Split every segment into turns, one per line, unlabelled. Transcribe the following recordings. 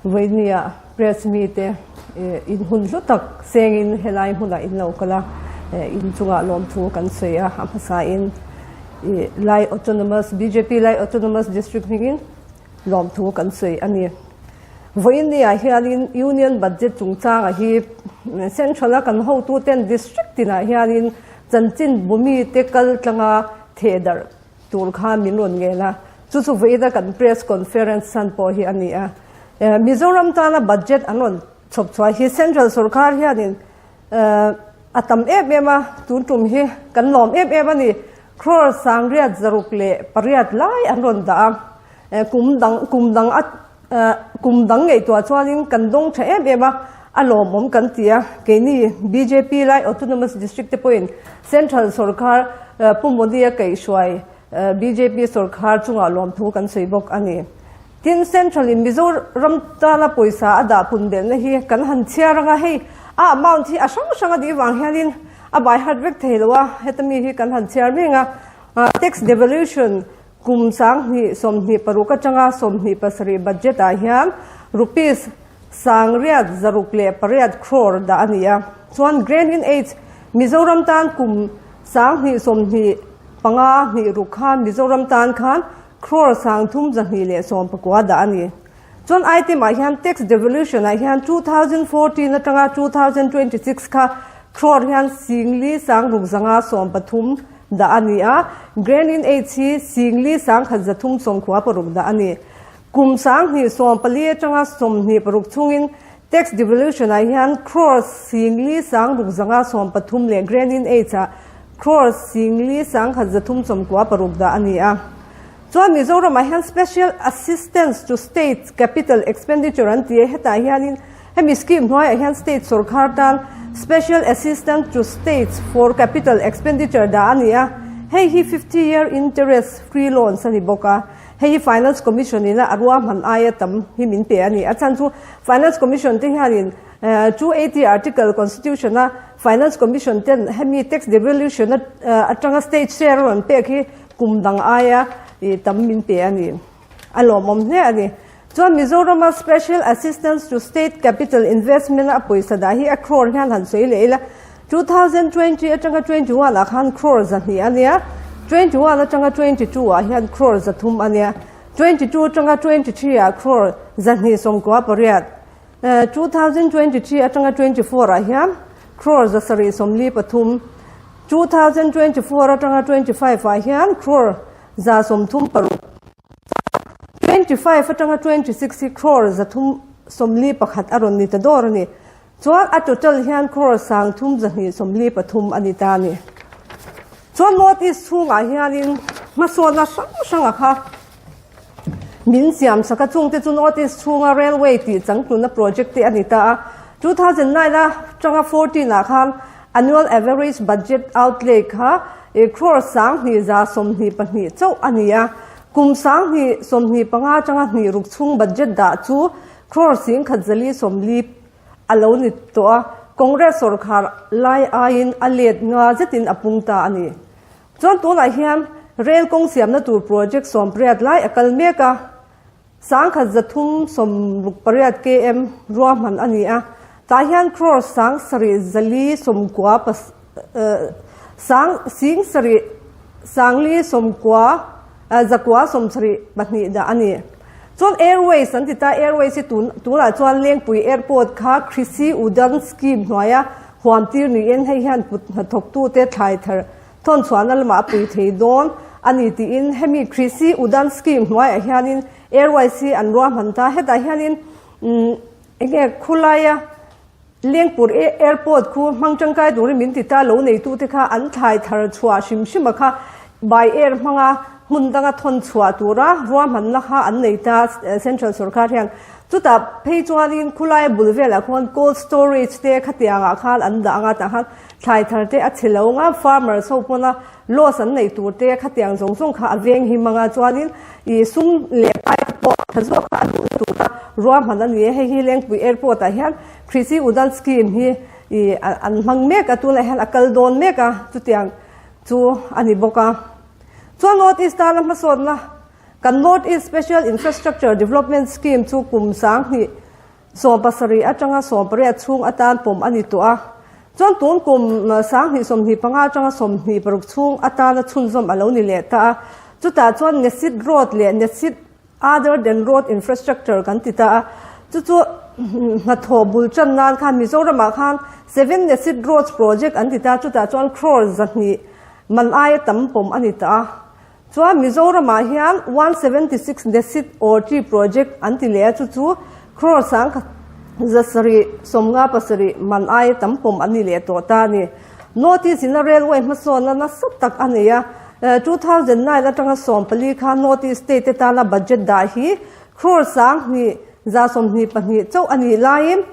Vawinia press mite in hun hlu tak sengin helai hmunah in lo kal a, in chungah lawmthu kan sawi a, a hmasain Lai Autonomous, bjp Lai Autonomous District hmingin lawmthu kan sawi a ni. Vawinia hianin Union Budget chungchanga hi Central a kan hotuten District tinah hianin chanchin bumite kal tlanga thehdarh tur kha min rawn ngel a, chu chu vawiina kan press conference chhan pawh hi a ni a. Mizoram tana budget an rawn chhawp chhuah hi Central sorkar hianin a tam em em a, tun tum hi kan lawm em em a ni. Crore sangriat zaruk leh pariat lai an rawn dah a, kum dang kum dang a kum dang ngaihtuah chuanin kan dawng tha em em a, a lawmawm kan ti a, keini bjp lai Autonomous District te pawhin Central sorkar Pu Modi-a kaihhruai bjp sorkar chungah lawmthu kan sawi bawk a ni. Tin, Central-in Mizoram tana pawisa a dah pun belhna hi kan han chhiar anga hei a amount hi a hrang hrang a dih vang hianin a by heart vek thei lo a, heta mi hi kan han chhiar meng a, Tax Devolution Kum 2026 atanga 27 budget-ah hian rupees 968 crore dah a ni a. Chuan Grant in Aids Mizoram tan kum 2025 hnih ruk khan Mizoram tan khan crore 3219 dah a ni. Chuan item-ah hian tax devolution-ah hian 2014 atanga 2026 kha crore hian singli sangruk zanga sawmpathum dah a ni a, Grant in Aid hi singli 1396 dah a ni. Kum 2014 atanga 26 chungin tax devolution-ah hian crore singli 6513 leh Grant in Aid-ah crore singli 1396 dah a ni a. Chuan Mizoramah hian Special Assistance to States Capital Expenditure an ti a, hetah hianin hemi scheme hnuaiah hian state sorkar tan Special Assistance to States for Capital Expenditure dah a ni a, hei hi 50 year interest free loans a ni bawk a, hei hi Finance Commission ina a ruahman aia tam hi min pe a ni. A chhan chu Finance Commission te hianin 280 article Constitution a Finance Commission ten hemi tax devolution atanga state share a rawn pek hi Kum dang aia tam min pe a ni. A lawmawm hle a ni. Chuan Mizorama Special Assistance to State Capital Investment a pawisa dah hi a crore hian han sawi leh ila. 2020 atanga 21 ah khan crore 200 a nia, 21 atanga 22 ah hian crore 300 a nia, 22 atanga 23 ah crore 298, 2023 atanga 24 ah hian crore 743, 2024 atanga 25 ah hian crore 36, 25 atanga 26 hi crore 341 a rawn ni ta dawr a ni. Chuan a total hian crore 3243 a ni ta a ni. Chuan North East chhungah hianin hmasawnna hrang hranga kha Min siam sak a, chungte chu North East chhunga railway tih changtlunna project te a ni ta a. 2009 a tanga 14 ah khan annual average budget outlay kha crore 2122 chauh a ni a. Kum 2025 atanga hnih ruk chhung budget dah chu crore 1440 a lo ni tawh a, Congress sorkar lai aiin a let nga zetin a pung ta a ni. Chuan tunah hian rail kawng siamna tur project 80 lai a kal mek a, 1368 km ruahman a ni a, tah hian crore 7490 sang sing sarih sangli sawmkua zakua 72 dah a ni. Chuan Airways an ti ta, Airways hi tun tunah chuan Lengpui Airport kha Krishi Udan Scheme hnuaia Huam tir niin hei hian kut hnathawktute thlai thar thawn chhuahna lamah a pui thei dawn a ni tiin hemi Krishi Udan Scheme hnuaiah hianin Airways hi an ruahman ta. Hetah hianin enge khulaia Lengpur Airport khu hmang tangkai turin min ti ta lo neitute kha an thlai thar chhuah hrim hrim a kha by air hmanga hmun danga thawn chhuah tura ruahmanna kha an nei ta Central sorkar hian. Chutah phei chuanin khulai bul velah khuan cold storage te khatiangah khan an dah anga tah khan thlai thar te a chhe lo anga farmers ho pawna loss an neih tur te khatiang zawng zawng kha a veng him anga chuanin ih sum leh pai te pawh tha zawk kha a duhna tura ruahman a ni a, hei hi Lengpui airport ah hian Krishi Udan scheme hi ih an hmang mek a tunah hian a kal dawn mek a chutiang chu a ni bawk a. Chuan North East tana hmasawnna Kan North East Special Infrastructure Development Scheme chu kum 2000. 17 atanga 18 chhung atan pawm a ni tawh a. Chuan tun kum 2025 atanga 26 chhung atana chhunzawm a lo ni leh ta a. Chutah chuan Nesit Road leh Nesit Other than road infrastructure kan ti ta a, chu chu hnathawh bul tan nan khan Mizoramah khan Seven Nesit Roads Project an ti ta, chutah chuan crore 200 man aia tam pawm a ni ta a. Chuan Mizoramah hian 176 Nesit or Tree Project an ti leh a, chu chu crore 757 man aia tam pawm a ni leh tawh ta a ni. North East ina railway hmasawnna nasa tak a nei a, 2009 atanga 14 khan North East state te tana budget dah hi crore 1122 chauh a nih laiin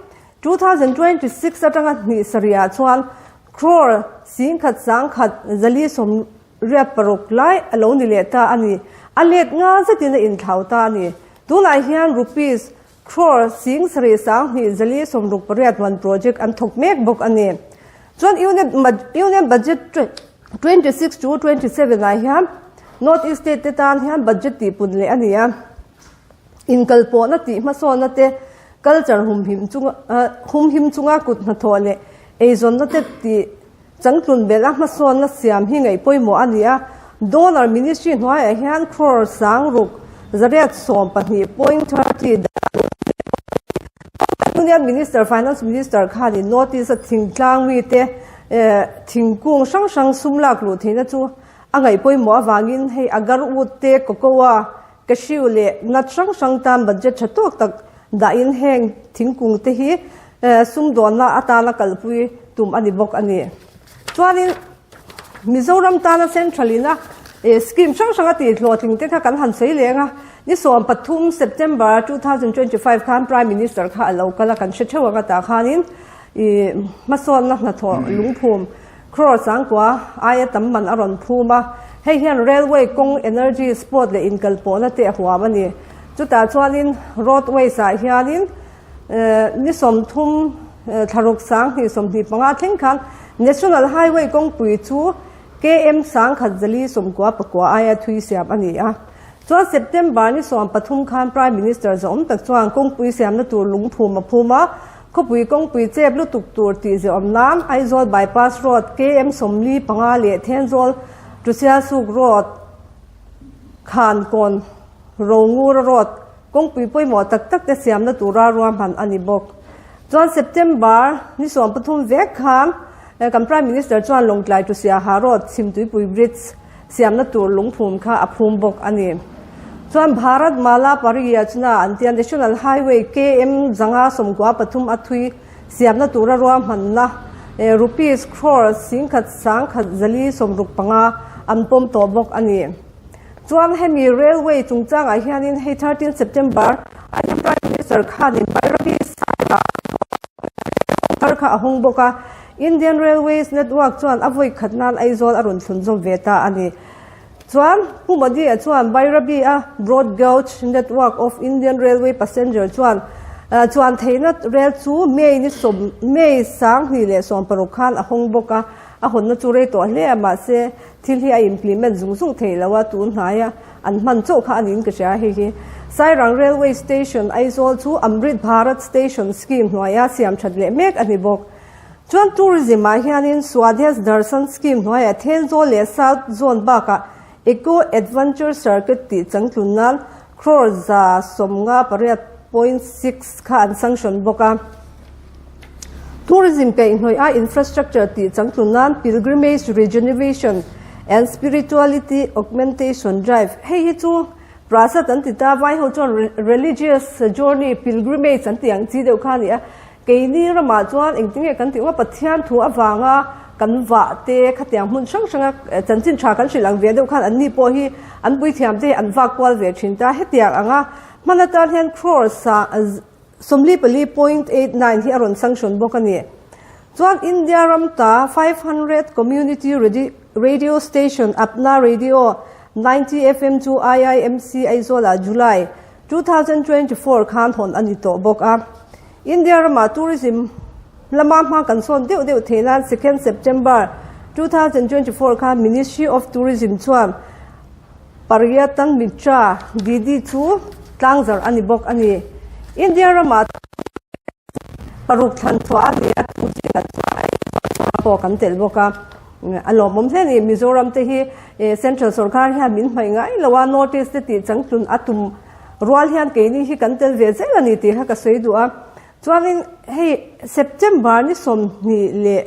2026 atanga hnih sarihah chuan crore 11,146 lai a lo ni leh ta a ni. A let nga zetin a inthlau ta a ni. Tunah hian rupees Crore 7,268 man project an thawk mek bawk a ni. Chuan Union Budget 26 to 27 ah hian North East State te tan hian budget tih pun leh a ni a. Inkalpawhna tih hmasawnna te, culture humhim chunga humhim chunga kut hnathawh leh eizawnna te tih Changtlun belh a hmasawnna siam hi ngaih pawimawh a ni a, Donor Ministry hnuaiah hian crore 6,612.30 dah tur a ni. Union Minister, Finance Minister khanin North East a thingtlang mite thingkung hrang hrang sum lak luh theihna chu a ngaih pawimawh avangin hei agarwood te, cocoa, cashew leh nut hrang hrang tan budget tha tawk tak dahin heng thingkung te hi sumdawnna atana kalpui tum a ni bawk a ni. Chuanin Mizoram tana Central ina scheme hrang hrang a tih hlawhtling te kha kan han sawi leng a, ni 13 September 2025 khan Prime Minister kha a lo kal a, kan hre theuh ang atah khanin ih hmasawnna hnathawh lungphum crore 9,000 aia tam man a rawn phum a, hei hian railway kawng, energy, sport leh inkalpawhna te a huam a ni. Chutah chuanin roadways ah hianin Ni 30 thlaruk 2025 thleng khan National Highway kawngpui chu KM 1199 aia thui siam a ni a. Chuan September ni 13 khan Prime Minister zawm tak chuan kawngpui siamna tur lungphum a phum a, khawpui kawngpui chep lutuk tur tih ziaawm nan Aizawl Bypass Road KM 45 leh Thenzawl to Sialsuk Road Khankawn Rongura Road Kawngpui pawimawh tak tak te siamna tura ruahman a ni bawk. Chuan September ni 13 vek khan kan Prime Minister chuan Lawngtlai to Siaha Road Chhimtuipui Bridge siamna tur lungphum kha a phum bawk a ni. Chuan Bharat Mala Pariyajna an tia National Highway KM 593 a thui siamna tura ruahmanna rupees crore 11,165 an pawm tawh bawk a ni. Chuan hemi railway chungchangah hianin hei 13 September ah hian Prime Minister khanin Bairabi Side-ah thar kha a hawng bawk a, Indian Railways network chuan a vawi khat nan Aizawl a rawn thlun zawm ve ta a ni. Chuan Pu Modi-a chuan Bairabi-a Broad Gauge Network of Indian Railway Passenger chuan chuan theihna rel chu May ni sawm May 2016 khan a hawng bawk a, a hawnna chu rei tawh hle a mahse Thil hi a implement zung zung thei lo a, tun hnaia an hman chauh kha a niin ka hria hei hi. Sairang Railway Station, Aizawl chu Amrit Bharat Station Scheme hnuaia siam that leh mek a ni bawk. Chuan Tourism ah hianin Swadesh Darshan Scheme hnuaiah Thenzawl leh South Zone bakah Eco Adventure Circuit tih changtlun nan crore 158.6 kha an sanction bawk a. Tourism kaihhnawih a infrastructure tih changtlun nan Pilgrimage Regeneration and Spirituality Augmentation Drive hei hi chu Prasad an ti ta, vai ho chuan Religious Journey Pilgrimage an tih ang chi deuh kha a ni a. Keini ramah chuan engtinge kan tih awm a, Pathian thu avanga kan vah te khatiang hmun hrang hranga chanchin tha kan hrilh ang ve deuh khan anni pawh hi an puithiam te hi an vak kual ve thin ta. Hetiang anga hman atan hian crore sa 44.89 hi a rawn sanction bawk a ni. Chuan India ram ta 500 Community Radio Station Apna Radio 90 FM chu IIMC Aizawl-ah July 2024 khan hawn a ni tawh bawk a. India ramah tourism lama hma kan sawn deuh deuh theih nan 2nd September 2024 khan Ministry of Tourism chuan Paryatan Mitra Didi chu tlangzarh a ni bawk a ni. India ramah. Paruk thlan chhuah a ni a, chung zingah chuan Aizawl pawh kan telh bawk a. A lawmawm hle a ni. Mizoram te hi Central sorkar hian min hmaih ngai lo a, North East te tih changtlun a tum rual hian keini hi kan tel ve zel a ni tih kha ka sawi duh a. Chuanin hei September ni 20 leh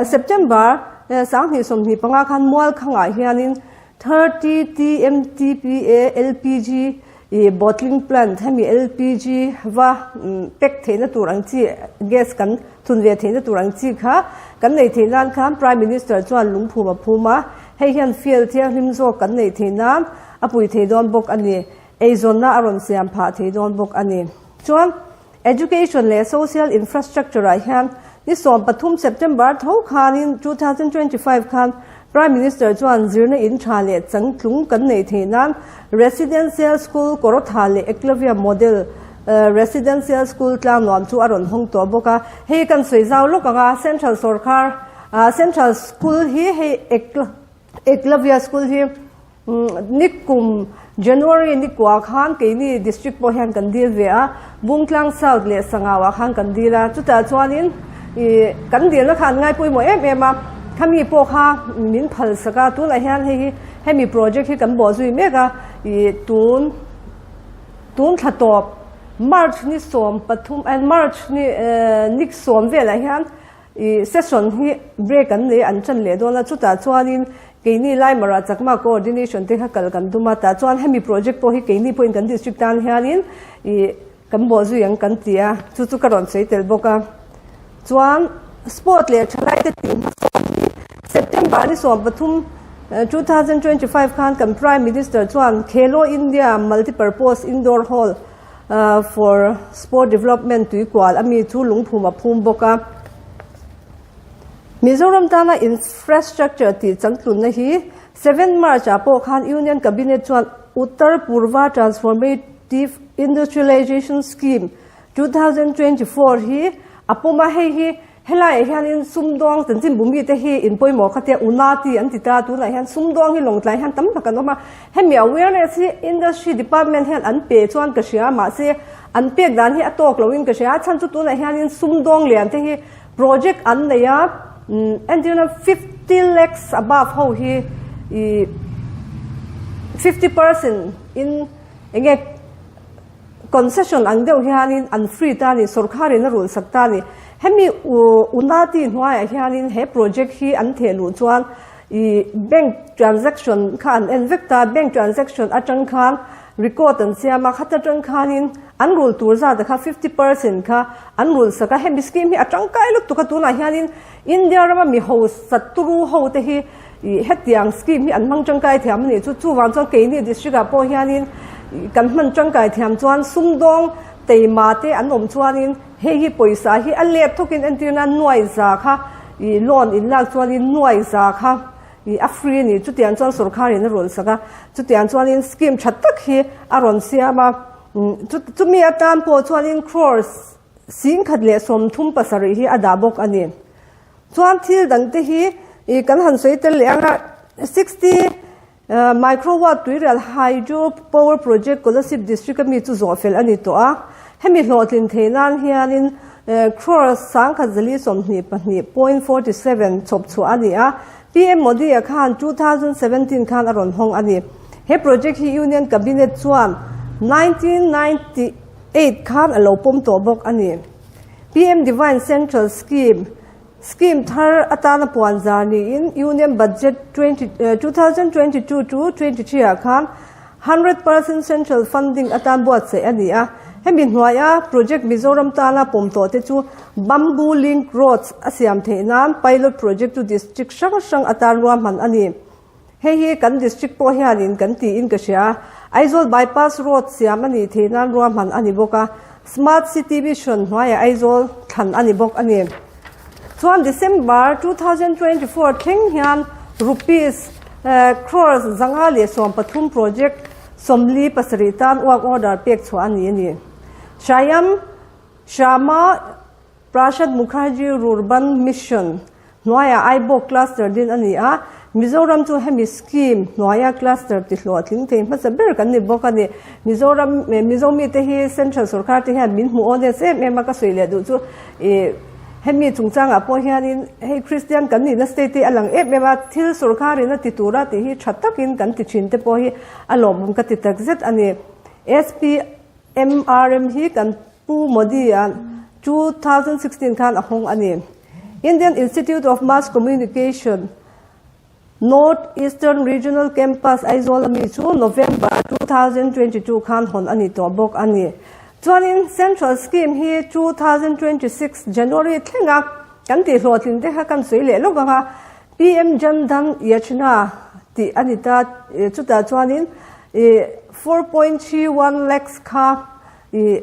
September 2025 khan Mualkhangah hianin 30 TMTPA LPG bottling plant hemi LPG va pack theihna tur ang chi gas kan thun ve theihna tur ang chi kha kan nei theih nan khan Prime Minister chuan lungphum a phum a, hei hian fuel thianghlim zawk kan neih theih nan a pui thei dawn bawk a ni. Eizawnna a rawn siam phah thei dawn bawk a ni. Chuan Education leh Social Infrastructure ah hian ni 13 September tho khanin 2025 khan Prime Minister chuan zirna in tha leh changtlung kan neih theih nan Residential School Korotha leh Eklavya Model Residential School tlangnuam chu a rawn hawng tawh bawk a. Hei kan sawi zau lawk ang a, Central sorkar Central School hi hei Eklavya School hi Nikum January ni kua khan keini district pawh hian kan dil ve a, Bungtlang South leh Sangau ah khan kan dil a, chutah chuanin ih kan dilna kha an ngai pawimawh em em a, khami pawh kha min phal sak a, tunah hian hei hi hemi project hi kan bawh zui mek a, ih tun tun thla tawp March ni 13 March ni ni 10 velah hian I session hi break an nei an ṭan leh dawn a, chutah chuanin keini Laimara Chakma Coordination te kha kal kan tum a, tah chuan hemi project pawh hi keini pawhin kan district tan hianin i kan bawh zui ang kan ti a, chu chu ka rawn sawi tel bawk a. Chuan sport leh ṭhalai te tih hmasawm hi September ni 13, 2025 khan kan Prime Minister chuan Khelo India Multipurpose Indoor Hall For Sport Development tuikual a mi chu lungphum a phum bawk a. Mizoram tana infrastructure tih changtlunna hi 7 March ah pawh khan Union Cabinet chuan Uttar Purva Transformative Industrialization Scheme 2024 hi a pawm a, hei hi Helaiah hianin sumdawng chanchinbu mite hi in pawimawh kha tia Unati an ti ta, tunah hian sumdawng hi Lawngtlai hian tam tak an awm a, hemi awareness hi industry department hian an pe chuan ka hria mahse an pek dan hi a tawk loin ka hria, a chhan chu tunah hianin sumdawng lian te hi project an nei a, entirna 50 lakhs above ho hi ih 50% in enge Concession ang deuh hianin an free ta a ni, sorkharin a rulh sak ta a ni. Hemi Unati hnuaiah hianin he project hi an theh luh chuan i bank transaction kha an en vek ta, bank transaction atang khan record an siam a, khata tang khanin an rulh tur zat kha 50% kha an rulh sak a. Hemi scheme hi a tangkai lutuk a, tunah hianin India rama mi hausa turu ho te hi I hetiang scheme hi an hmang tangkai thiam a nih chu. Chuvang chuan keini district ah pawh hianin kan hman tangkai thiam chuan sumdawng teima te an awm chuanin hei hi pawisa hi a let thawkin entir nan nuai za kha i loan in lak chuanin nuai za kha i a free a ni. Chutiang chuan sorkharin a rawn sak a, chutiang chuanin scheme tha tak hi a rawn siam a. Chumi atan pawh chuanin crores 1037 hi a dah bawk a ni. Chuan thil dang te hi ih kan han sawi tel leh ang a, 60 microwatt tuirial hydro power project Kolasib district a mi chu zawh fel a ni tawh a, hemi hlawhtlin thei nan hianin crore 1022.47 chhawp chhuah a ni a, PM Modi-a khan 2017 khan a rawn hawng a ni. He project hi Union Cabinet chuan 1998 khan a lo pawm tawh bawk a ni. PM Divine Central Scheme, Scheme thar atana puan zar niin Union Budget 2022 to 23 ah khan 100% central funding atan buatsaih a ni a. Hemi hnuaia project Mizoram tana pawm tawh te chu Bamboo Link Roads a siam theih nan pilot project chu district hrang hrang atan ruahman a ni. Hei hi kan district pawh hianin kan tiin ka hria. Aizawl bypass road siam a nih theih nan ruahman a ni bawk a, Smart City Mission hnuaiah Aizawl thlan a ni bawk a ni. Chuan December 2024 thleng hian rupees crores 513 project 47 tan work order pek chhuah a ni a ni. Shyam Shyama Prasad Mukherjee Rurban Mission hnuaiah Aibawk Cluster din a ni a. Mizoram chu hemi scheme hnuaia cluster ti hlawhtling thei hmasa ber kan ni bawk a ni. Mizoram, Mizo mite hi Central sorkar te hian min hmu honest em em a, ka sawi leh duh chu ih hemi chungchangah pawh hianin hei Christian kan nihna state hi a lang em em a, thil sorkarin a ti tura tih hi tha takin kan ti thin te pawh hi a lawmawm ka ti takzet a ni. SPMRM hi kan Pu Modi-a 2016 khan a hawng a ni. Indian Institute of Mass Communication, North Eastern Regional Campus, Aizawl a mi chu November 2022 khan hawn a ni tawh bawk a ni. Chuanin Central Scheme hi 2026 January thlenga kan tih hlawhtlin te kha kan sawi leh lawk ang a, PM Jan Dhan Yojana tih a ni ta, chutah chuanin 4.31 lakhs kha I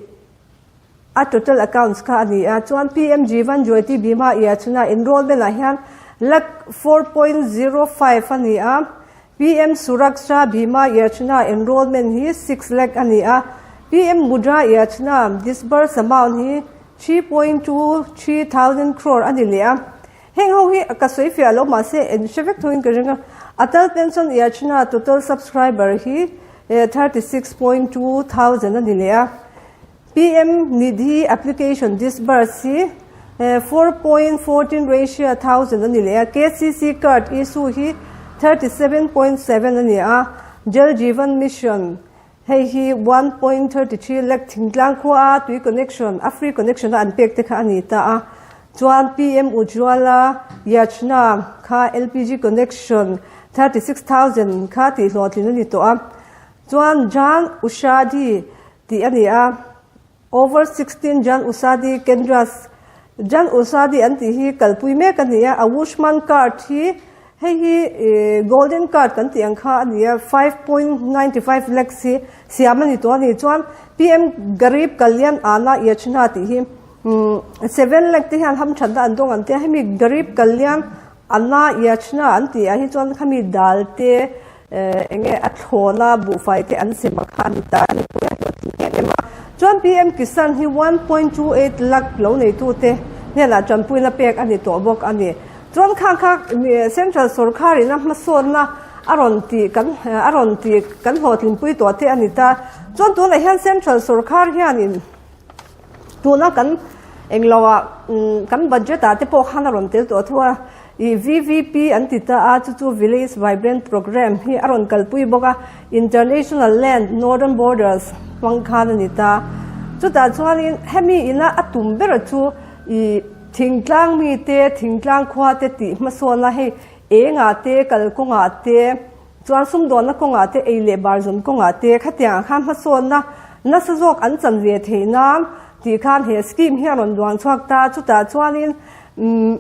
a total accounts kha a ni a, chuan PM Jeevan Jyoti Bima Yojana enrollment ah hian lakh 4.05 a ni a, PM Suraksha Bima Yojana enrollment hi 6 lakh a ni a, PM Mudra Yojana disburse amount hi 3.23 thousand crore a ni leh a. Heng ho hi ka sawi fiah lo mahse en hre vek thawin ka ring a, Atal Pension Yojana total subscriber hi 36.2 thousand a ni leh a, PM Nidhi application disburse hi 4.14 ratio thousand a ni leh a, KCC card issue hi 37.7 a ni a, Jal Jeevan Mission hei hi 1.33 lakh thingtlang khua a tui connection a free connection a an pek te kha a ni ta a, chuan PM Ujjwala Yojana kha LPG connection 36,000 kha tih hlawhtlin a ni tawh a, chuan Jan Ushadhi tih a ni a, over 16 Jan Ushadhi Kendras, Jan Ushadhi an tih hi kalpui mek a ni a, Ayushman card hi hei hi golden card kan tih ang kha a ni a, 5.95 lakhs hi siam a ni tawh a ni, chuan PM Garib Kalyan Anna Yojana tih hi 7 lakh te hian hamthatna an dawng an tia, hemi Garib Kalyan Anna Yachna an tih ah hi chuan khami dal te eng nge a thlawn a buhfai te an sem a kha a ni ta a ni pawh a hlawhtling em em a. Chuan PM Kisan hi 1.28 lakh lo neitu te hnenah tanpuina pek a ni tawh bawk a ni. Chuan khang kha Central sorkar in a hmasawnna a rawn tih kan a rawn tih kan hlawhtlinpui tawh te a ni ta. Chuan tunah hian Central sorkar hianin Tuna kan englo ah kan budget ah te pawh khan a rawn tel tawh thu a, ih VVP an ti ta a, chu chu Village Vibrant Programme hi a rawn kalpui bawk a, International Land Northern Borders hmang khan a ni ta. Chutah chuanin hemi ina a tum ber chu ih thingtlang mite, thingtlang khua te tih hmasawn a, hei engah te, kalkawngah te, Chuan sumdawnna kawngah te, ei leh bar zawn kawngah te khatiangah khan hmasawnna nasa zawk an chan ve theih nan tih khan he scheme hi a rawn duang chhuak ta. Chutah chuanin umm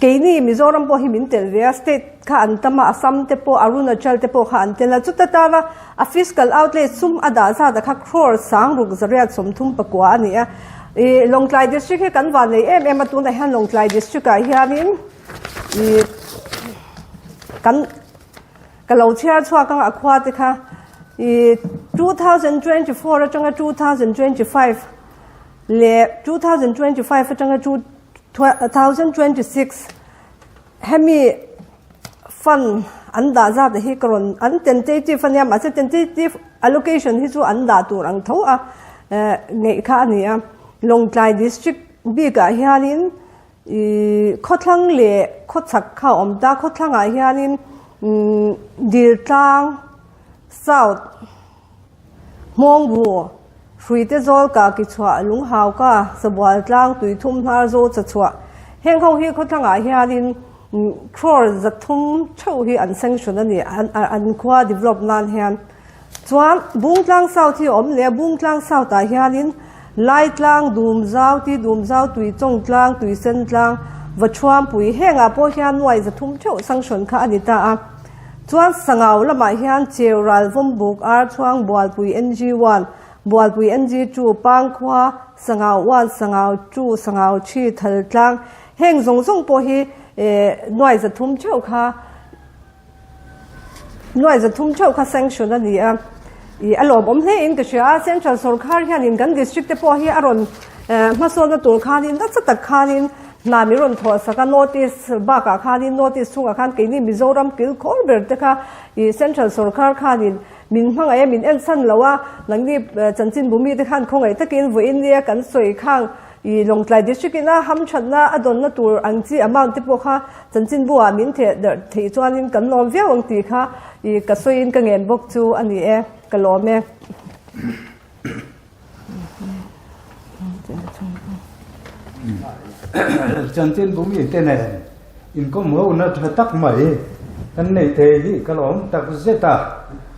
keini Mizoram pawh hi min telh ve a, state kha an tam a, Assam te pawh, Arunachal te pawh kha an tel a. Chuta tana a fiscal outlay sum a dah zat a kha crore 6 139 a ni a. Ih Lawngtlai district hi kan vannei em em a, tunah hian Lawngtlai district ah hianin Ih kan ka lo chhiar chhuak ang a khua te kha ih 2024 atanga 2025 leh 2025 atanga 2026 hemi fund an dah zat hi ka rawn an tentative ania mahse tentative allocation hi chu an dah tur ang tho a ngeih kha a ni a Lawngtlai district bikah hianin Ih khawthlang leh khawchhak kha a awm ta, khawthlangah hianin umm Diltlang, South, Hmawngbu, Hruite Zawl ka ki chhuah, Lunghau ka, Sabual tlang, Tuithum hnar zo cha chhuah. Heng ho hi khawthlangah hianin crore 300 theuh hi an sanction a ni, an khua develop nan hian. Chuan Bungtlang South hi a awm leh a, Bungtlang South ah hianin Laitlang, Dumzau, Ti Dumzau, Tuichawng tlang, Tuisen tlang, Vachuampui hengah pawh hian nuai 300 theuh sanction kha a ni ta a. Chuan Sangau lamah hian Cheural, Vawmbuk, Archhuang, Bualpui NG one, Bualpui NG two, Pangkhua, Sangau one, Sangau two, Sangau three, Thaltlang heng zawng zawng pawh hi nuai 300 theuh kha Nuai 300 theuh kha sanction a ni a, ih a lawmawm hle in ka hria a, central sorkar hianin kan district te pawh hi a rawn hmasawnna tur khanin nasa tak khanin. Hna min rawn thawh sak a, North East bakah khanin North East chhungah khan keini Mizoram kilkhawr ber te kha ih Central sorkar khanin min hmangaih a, min ensan lo a, nangni chanchinbu mite khan khawngaih takin vawiin nia kan sawi khang ih Lawngtlai District ina hamthatna a dawnna tur ang chi amount te pawh kha chanchinbu ah min theh darh theih chuanin kan lawm viau ang tih kha ih ka sawiin ka ngen bawk chu a ni e, ka lawm e.
Chanchinbu mite nen inkawm hona tha tak mai kan nei thei hi ka lawm tak zet a.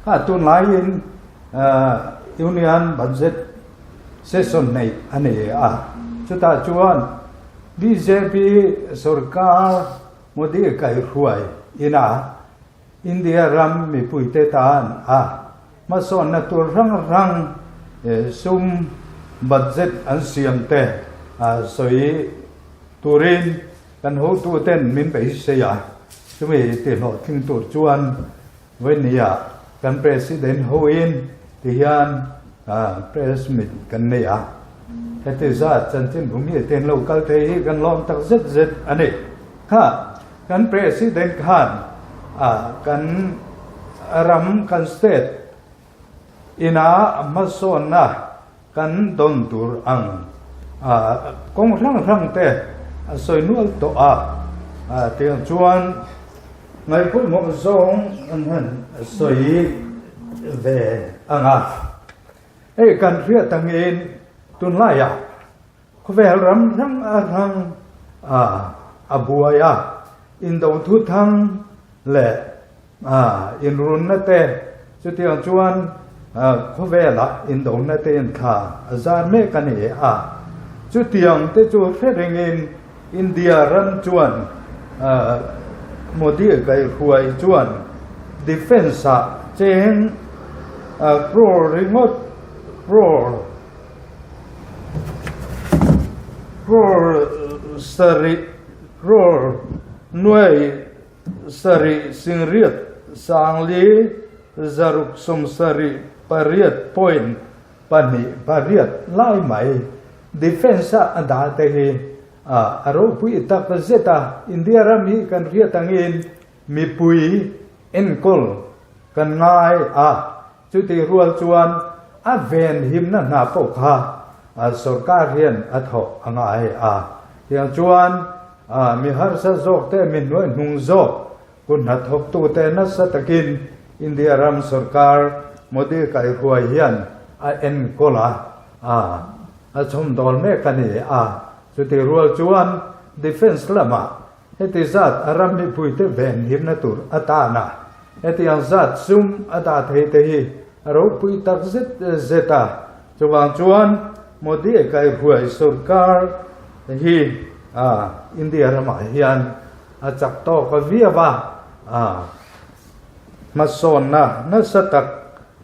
Kha tunlaiin Union Budget Session neih a ni a, chutah chuan bjp sorkar Modi kaihruai ina India ram mipuite tan a Hmasawnna tur hrang hrang sum budget an siam te sawi turin kan hotuten min beisei a, chumi tihlawhtling tur chuan vawinia kan President hoin tihian press meet kan nei a, heti zat chanchinbu mite lo kal thei hi kan lawm tak zet zet a ni. Kha Kan President khan kan ram, kan state ina hmasawnna kan dawn tur ang kawng hrang hrang te a sawi nual tawh a, tiang chuan ngaihpawimawh zawng an han sawi ve ang a. Hei kan hriat angin tunlaiah Khawvel ram hrang hrang a buai a, indo thuthang leh inrunna te chutiang chuan khawvelah indona te inthla a zar mek a ni a. Chutiang te chu hre rengin India ram chuan Modi kaihruai chuan defence-ah cheng crore ringawt crore Crore sarih crore nuai sarih singriat sangli zaruk sawmsarih pariat point pahnih pariat lai mai defence a a dah te hi a ropui tak zet a. India ram hi kan hriat angin mipui enkawl kan ngai a. Chutih rual chuan a venhimna hna pawh kha sorkar hian a thawk a ngai a. Tiang chuan mi harsa zawk te, mi hnuaihnung zawk kut hnathawktute nasa takin India ram sorkar Modi kaihruai hian a enkawl a, a chhawmdawl mek a ni a. Chutih rual chuan defence lamah Heti zat a ram mipuite venhimna tur atana hetiang zat sum a dah thei te hi a ropui tak zet zet a. Chuvang chuan Modi kaihruai sorkar hi India ramah hian a chak tawk a viau a, hmasawnna nasa tak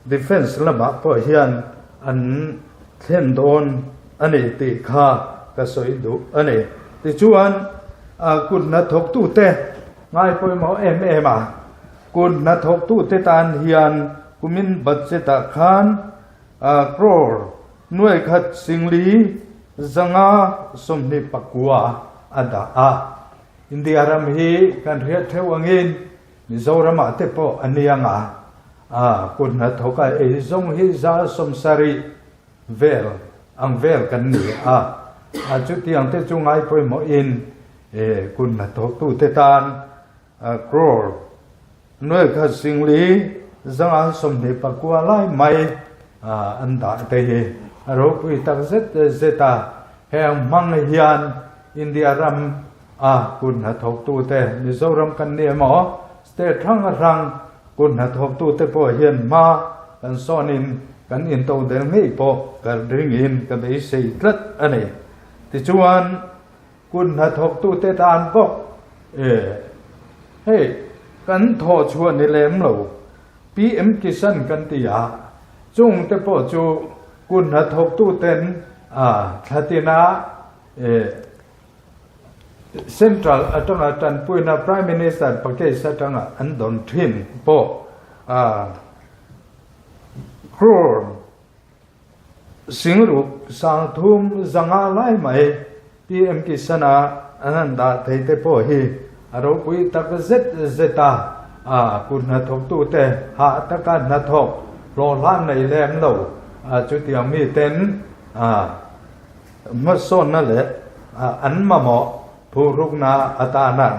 defence lamah pawh hian an thlen dawn a ni tih kha ka sawi duh a ni. Tichuan, kut hnathawktute ngai pawimawh em em a, kut hnathawktute tan hian kumin budget-ah khan crore nuai khat singli 529 a dah a. India ram hi kan hriat theuh angin Mizoramah te pawh a niang a, kut hnathawka ei zawng hi 70% vel ang vel kan ni a, chutiang te chu ngai pawimawhin kut hnathawktute tan crore 1,429 lai mai an dah te hi a ropui tak zet zet a, heng hmang hian India ram a kut hnathawktute Mizoram kan ni emaw state hrang hrang kut hnathawktute pawh hian hma kan sawnin kan intodelh ngei pawh ka ringin ka beisei tlat a ni. Tichuan kut hnathawktute tan bawk e hei kan thawh chhuah ni lem lo PM Kisan kan ti a, chungte pawh chu kut hnathawktuten a thlatina e Central atanga tanpuina Prime Minister package atanga an dawn thin pawh crore 630,000 lai mai PM Kisan-a. an han dah thei te pawh hi a ropui tak zet zet a, kut hnathawktute hah taka hnathawk hlawhhlan nei lem lo chutiang miten hmasawnna leh an mamawh phuhrukna atana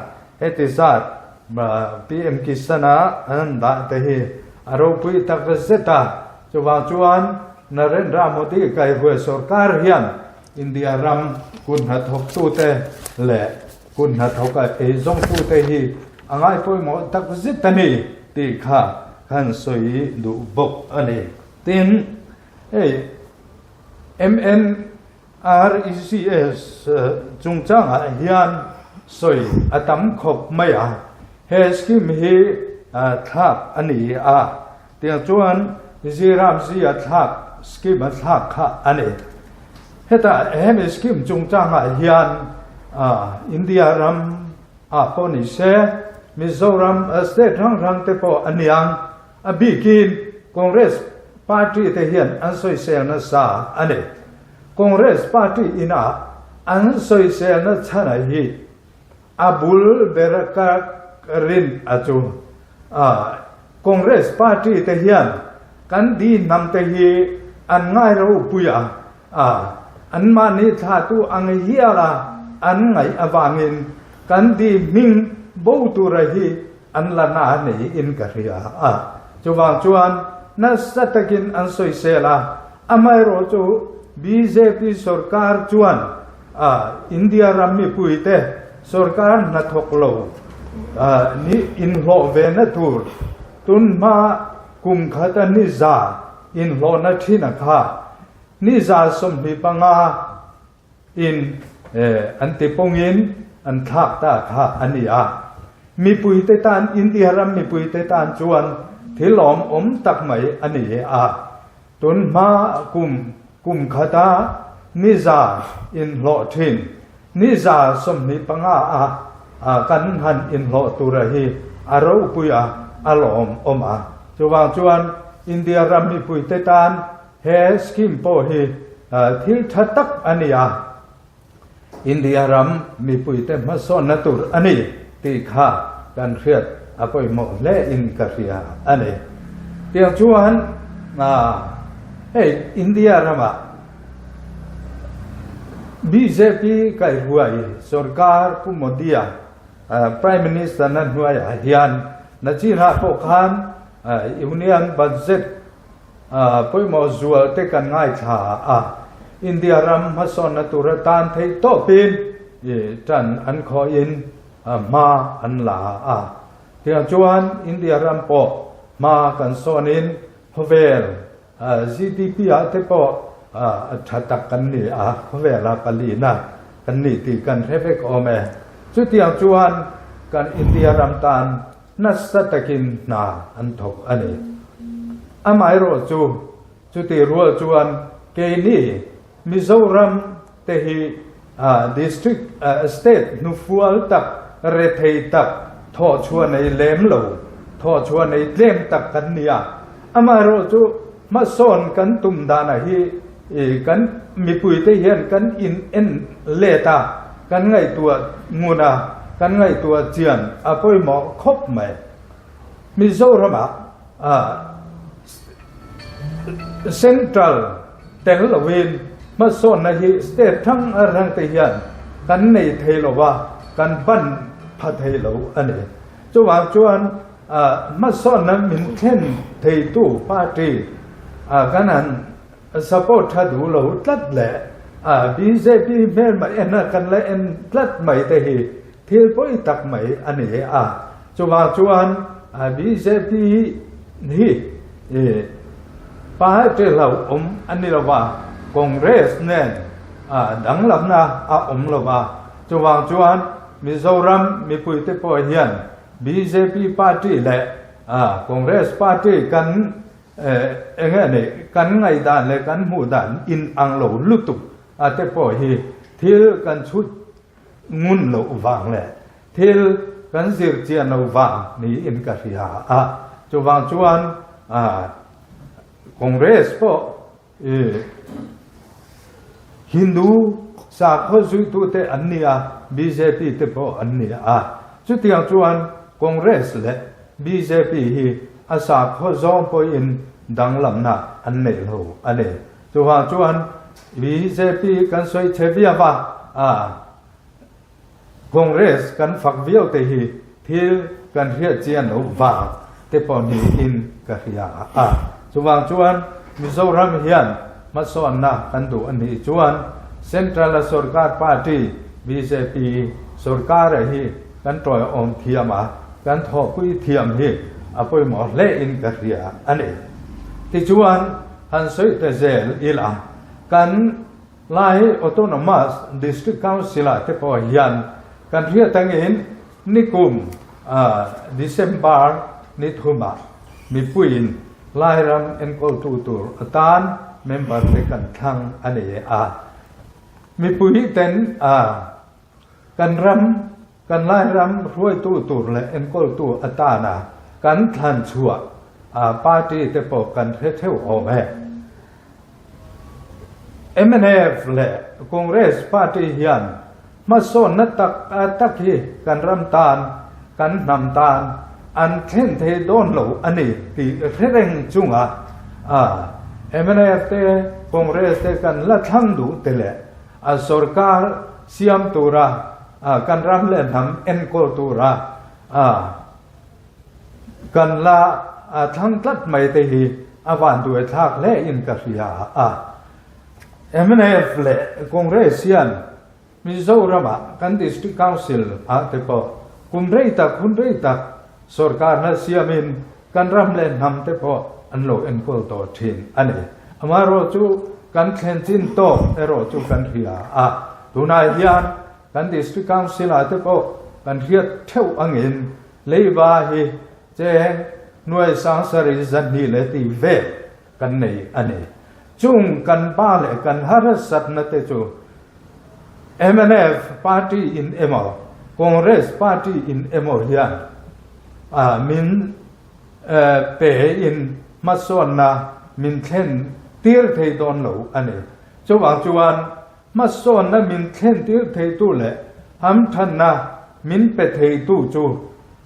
heti zat PM Kisan-a an han dah te hi a ropui tak zet a. Chuvang chuan Narendra Modi kaihhruai sorkar hian India ram kut hnathawktute leh kut hnathawka eizawngtute hi a ngai pawimawh tak zet a ni tih kha kan sawi duh bawk a ni. Tin, hei MNREGS chungchangah hian sawi a tam khawp mai a, he scheme hi thlak a ni a, Tiang chuan Ziramzia thlak scheme a thlak kha a ni. Heta hemi scheme chungchangah hian India ram ah pawh ni se, Mizoram state hrang hrang te pawh a niang, a bikin Congress party te hian an sawisel nasa a ni. Congress party ina an sawiselna chhana hi A bul ber ka rin a chu Congress party te hian kan di hnam te hi an ngai ropui a, an mahni thlahtu ang hial a an ngaih avangin kan di hming bo tura hi an la na niin ka hria a. Chuvang chuan nasa takin an sawisel a, amaherawh chu bjp sorkar chuan A India ram mipuite sorkar hnathawk lo nih inhlawh ve na tur tunhma kum khata ni za inhlawhna thin a kha ni za 25 in an ti pawngin an thlak ta kha a ni a. Mipuite tan India ram mipuite tan chuan thil lawmawm tak mai a ni a. Tunhma kum kum khata ni za inhlawh thin, ni za 25 a kan han inhlawh tura hi a ropui a, a lawmawm a. Chuvang chuan India ram mipuite tan he scheme pawh hi thil tha tak a ni a. India ram mipuite hmasawnna tur a ni tih kha kan hriat a pawimawh hle in ka hria a ni. Tiang chuan hei India ramah bjp kaihruai sorkar Pu Modi-a Prime Minister na hnuaiah hian nachinah pawh khan Union Budget Pawimawh zual te kan ngaithla a, India ram hmasawnna tur atan theih tawpin tan an khawhin hma an la a. Tiang chuan India ram pawh hma kan sawnin khawvel GDP ah te pawh tha tak kan ni a, khawvela palina kan ni tih kan hre vek awm e. Chutiang chuan kan India ram tan Nasa takin hna an thawk a ni. Amaherawh chu, chutih rual chuan keini Mizoram te hi district, state hnufual tak, rethei tak, thawhchhuah nei lem lo, thawhchhuah nei tlem tak kan ni a. Amaherawh chu hmasawn kan tum danah hi kan mipuite hian kan in en let a, kan ngaihtuah ngun a, kan ngaihtuah chian a pawimawh khawp mai. Mizoramah Central tel loin hmasawnna hi state hrang hrang te hian kan nei thei lo va, kan ban pha thei lo a ni. Chuvang chuan hmasawnna min thlen theitu party kan han Support tha duh lo tlat leh bjp hmel mai en a kan la en tlat mai te hi thil pawi tak mai a ni a. Chuvang chuan bjp hi party hlauhawm a ni lo va, Congress nen danglamna a awm lo va. Chuvang chuan Mizoram mipuite pawh hian bjp party leh Congress party kan Eng nge ni, kan ngaihdan leh kan hmuh dan in ang lo lutuk a te pawh hi thil kan chhut ngun loh vang leh thil kan zir chian lo vang niin ka hria a. Chuvang chuan Congress pawh Hindu. sakhaw zuitute an ni a, bjp te pawh an ni a. Chutiang chuan Congress leh bjp hi a sakhaw zawng pawhin danglamna an neih lo a ni. Chuvang chuan bjp kan sawi chhe viau a, a Congress kan fak viau te hi thil kan hriat chian loh vang te pawh niin ka hria a. Chuvang chuan Mizoram hian hmasawnna kan duh a nih chuan Central a sorkar party bjp sorkar-a hi kan tawiawm thiam a, kan thawhpui thiam hi a pawimawh hle in ka hria a ni. Tichuan han sawi ta zel ila kan Lai Autonomous District Council-ah te pawh hian kan hriat angin nikum December ni thumah mipuiin Lairam enkawltu tur atan member te kan thlang a ni a. Mipui ten kan ram Kan Lairam hruaitu tur leh enkawltu atana kan thlan chhuah party te pawh kan hre theuh awm e. Mnf leh Congress party hian hmasawnna tak tak hi kan ram tan, kan hnam tan an thlen thei dawn lo a ni tih hre reng chunga mnf te, Congress te kan la thlang duh te leh a sorkar siam tura kan ram leh hnam enkawl tura kan la thlang tlat mai te hi a vanduai thlak hle in ka hria a. Mnf leh Congress hian Mizoramah kan District Council ah te pawh kum rei tak hun rei tak sorkarna siamin Kan ram leh hnam te pawh an lo enkawl tawh thin a ni. Amaherawhchu kan thlen chin tawk erawh chu kan hria a, tunah hian kan District Council ah te pawh kan hriat theuh angin leiba hi cheng hnuai sangsarih 200 leh tih vel kan nei a ni. Chung kan pa leh kan harsatna te chu mnf party in emaw Congress party in emaw hian min pe in hmasawnna min thlen tir thei dawn lo a ni. Chuvang chuan hmasawnna min thlen tir theitu leh hamthanna min pe theitu chu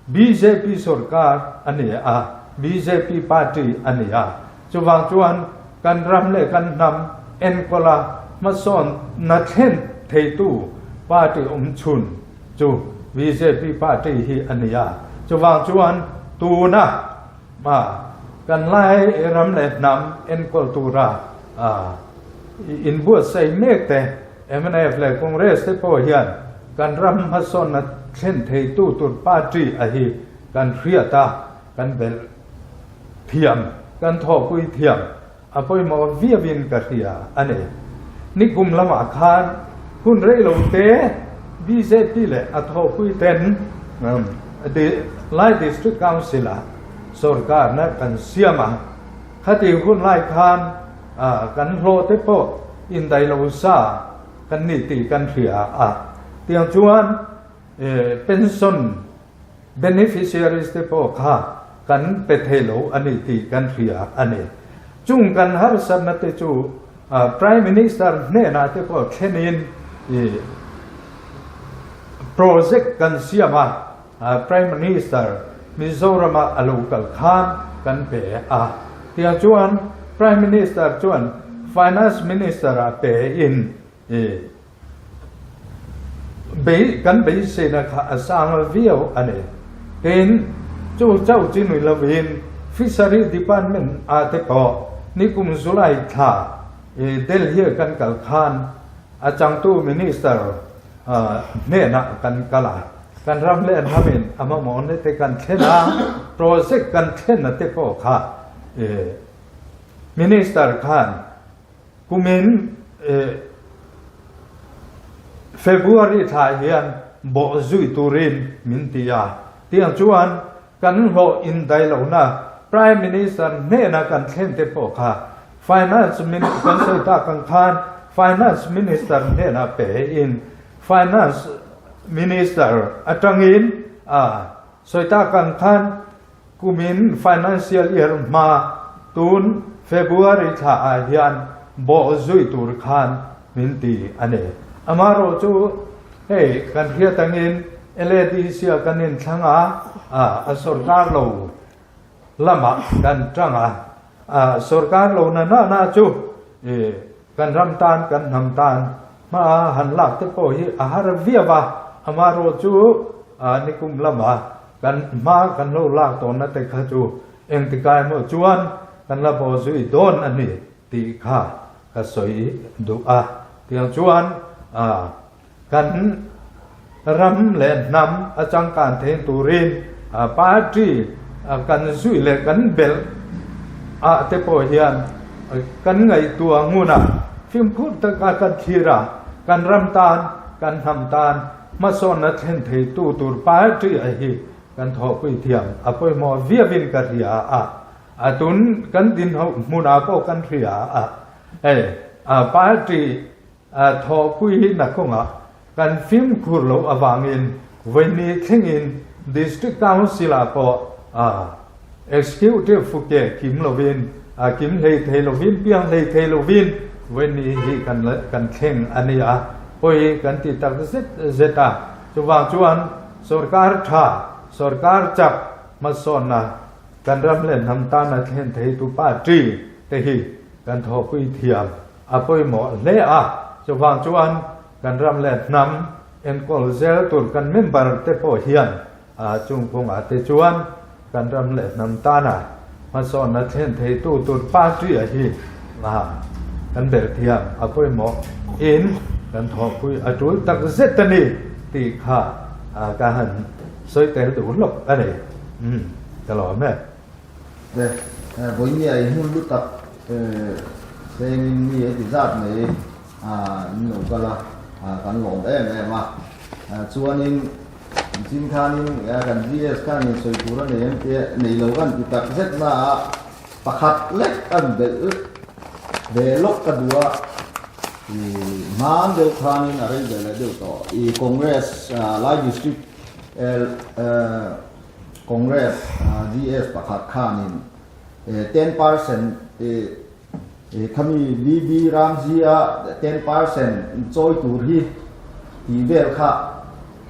Bjp sorkar a ni a, bjp party a ni a. Chuvang chuan kan ram leh kan hnam enkawla hmasawnna thlen theitu party awm chhun chu bjp party hi a ni a. Chuvang chuan tuna kan lai ram leh hnam enkawl tura inbuatsaih mek te, Mnf leh Congress te pawh hian kan ram hmasawnna thlen theitu tur party a hi kan hriat a, kan belh thiam, kan thawhpui thiam a pawimawh viauin ka hria a ni. Nikum lamah khan hun rei lo te bjp leh a thawhpui ten Lai District Council ah sorkarna kan siam a, khati hun lai khan Kan hlawh te pawh indaih lo sa kan nih tih kan hria a, tiang chuan pension beneficiaries te pawh kha kan pe thei lo a ni tih kan hria a ni. Chung kan harsatna te chu Prime Minister hnenah te pawh thlenin project kan siam a, Prime Minister Mizorama a lo kal khan kan pe a. Tiang chuan Prime Minister chuan Finance Minister a pe in bei kan beiseina kha a sang viau a ni. Tin, chu chauh chi nui lovin Fishery Department ah te pawh nikum July thla Delhi kan kal khan a changtu Minister hnenah kan kal a, kan ram leh hnamin a mamawhna te kan thlen a, project kan thlenna te pawh kha Minister khan kumin February thla hian bawh zui turin min ti a, tiang chuan Kan hlawh indaih lohna Prime Minister hnena kan thlen te pawh kha Finance Minister kan sawi tak ang khan Finance Minister hnena pe in Finance Minister atangin a sawi tak ang khan kumin Financial Year hma tun February thla ah hian bawh zui tur khan min ti a ni. Amaherawh chu hei kan hriat angin LADC ah kan inthlang a, a sorkar lo lamah kan tang a, a sorkar lo na na na chu kan ram tan kan hnam tan hma han lak te pawh hi a har viau a, amaherawh chu nikum lama kan hma kan lo lak tawhna te kha chu engtikai emaw chuan kan la bawh zui dawn a ni tih kha ka sawi duh a, tiang chuan kan ram leh hnam a changkan thei turin party kan zui leh kan belh ah te pawh hian kan ngaihtuah ngun a, fimkhur taka kan thlir a, kan ram tan, kan hnam tan hmasawnna thlen theitu tur party a hi kan thawhpui thiam a pawimawh viauin ka hria a. A tun kan din ho hmunah pawh kan hria a, hei party thawhpui na kawngah kan fimkhur loh avangin vawiini thlengin District Council ah pawh Executive fuke kim lovin, kim hlei thei lovin, piang hlei thei lovin vawiini hi kan thleng a ni a, pawi kan ti tak zet zet a. Chuvang chuan sorkar tha, sorkar chak hmasawnna Kan ram leh hnam tana thlen theitu party te hi kan thawhpui thiam a pawimawh hle a, chuvang chuan kan ram leh hnam enkawl zel tur kan member te pawh hian chung kawngah te chuan kan ram leh hnam tana hmasawnna thlen theitu tur party a hi kan belh thiam a pawimawh in kan thawhpui a tul tak zet a ni tih kha ka han sawi tel duh hlawk a ni. Umm ka lawm e.
Le vawinia i hmun lu tak sengin mi a ti zat mai in lo kal a, kan lawm em em a. Chuanin chin khanin kan GS khanin sawi tur a nei em tia nei lo kan ti tak zet na a pakhat lek an belh ve lawk ka duh a. I hman deuh khanin a rei ve leh deuh tawh. I Congress Lai District Congress GS pakhat khanin 10% khami BB Ramji-a 10% chawi tur hi tih vel kha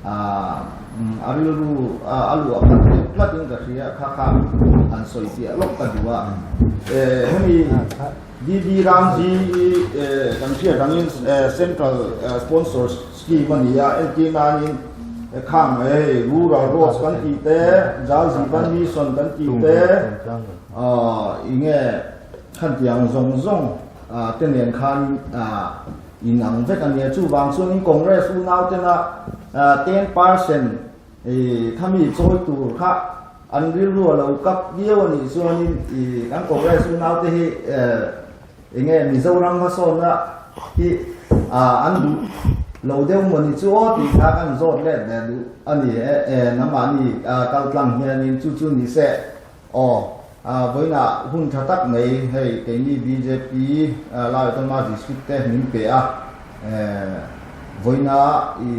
a rilru a luah khat deuh tlatin ka hria kha kha han sawi piah lawk ka duh a. Hemi BB Ramji hi kan hriat angin Central Sponsor Scheme a ni a, entir nanin khang hei Rural Roads kan tih te, Jal Jeevan Mission kan tih te, enge khantiang zawng zawng te nen khan inang vek a nia. Chuvang chuanin Congress unau tena 10% khami chawi tur kha an rilru a lo kap viau a nih chuanin kan Congress unau te hi Enge Mizoram hmasawnna hi an duh lo deuh maw ni chu aw tih kha kan zawt let ve duh a ni e, e nangmahni kal tlang hianin chu chu ni se aw vawiinah hun tha tak mai hei keini bjp Lai Autonomous District te min pe a, vawiina i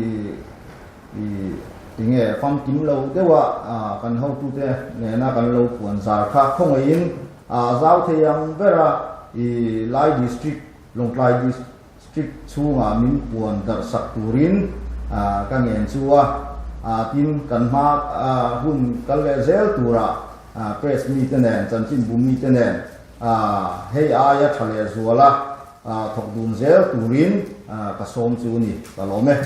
i tinge famkim lo deuha kan hotute nena kan lo puan zar kha khawngaihin A zau thei ang ber a, i Lai District, Lawngtlai District chhungah min puan darh sak turin ka ngen chu a, tin kan hma hun kal leh zel turah press mite nen, chanchinbu mite nen hei aia tha leh zuala thawk dun zel turin ka sawm chu ni, ka lawm e.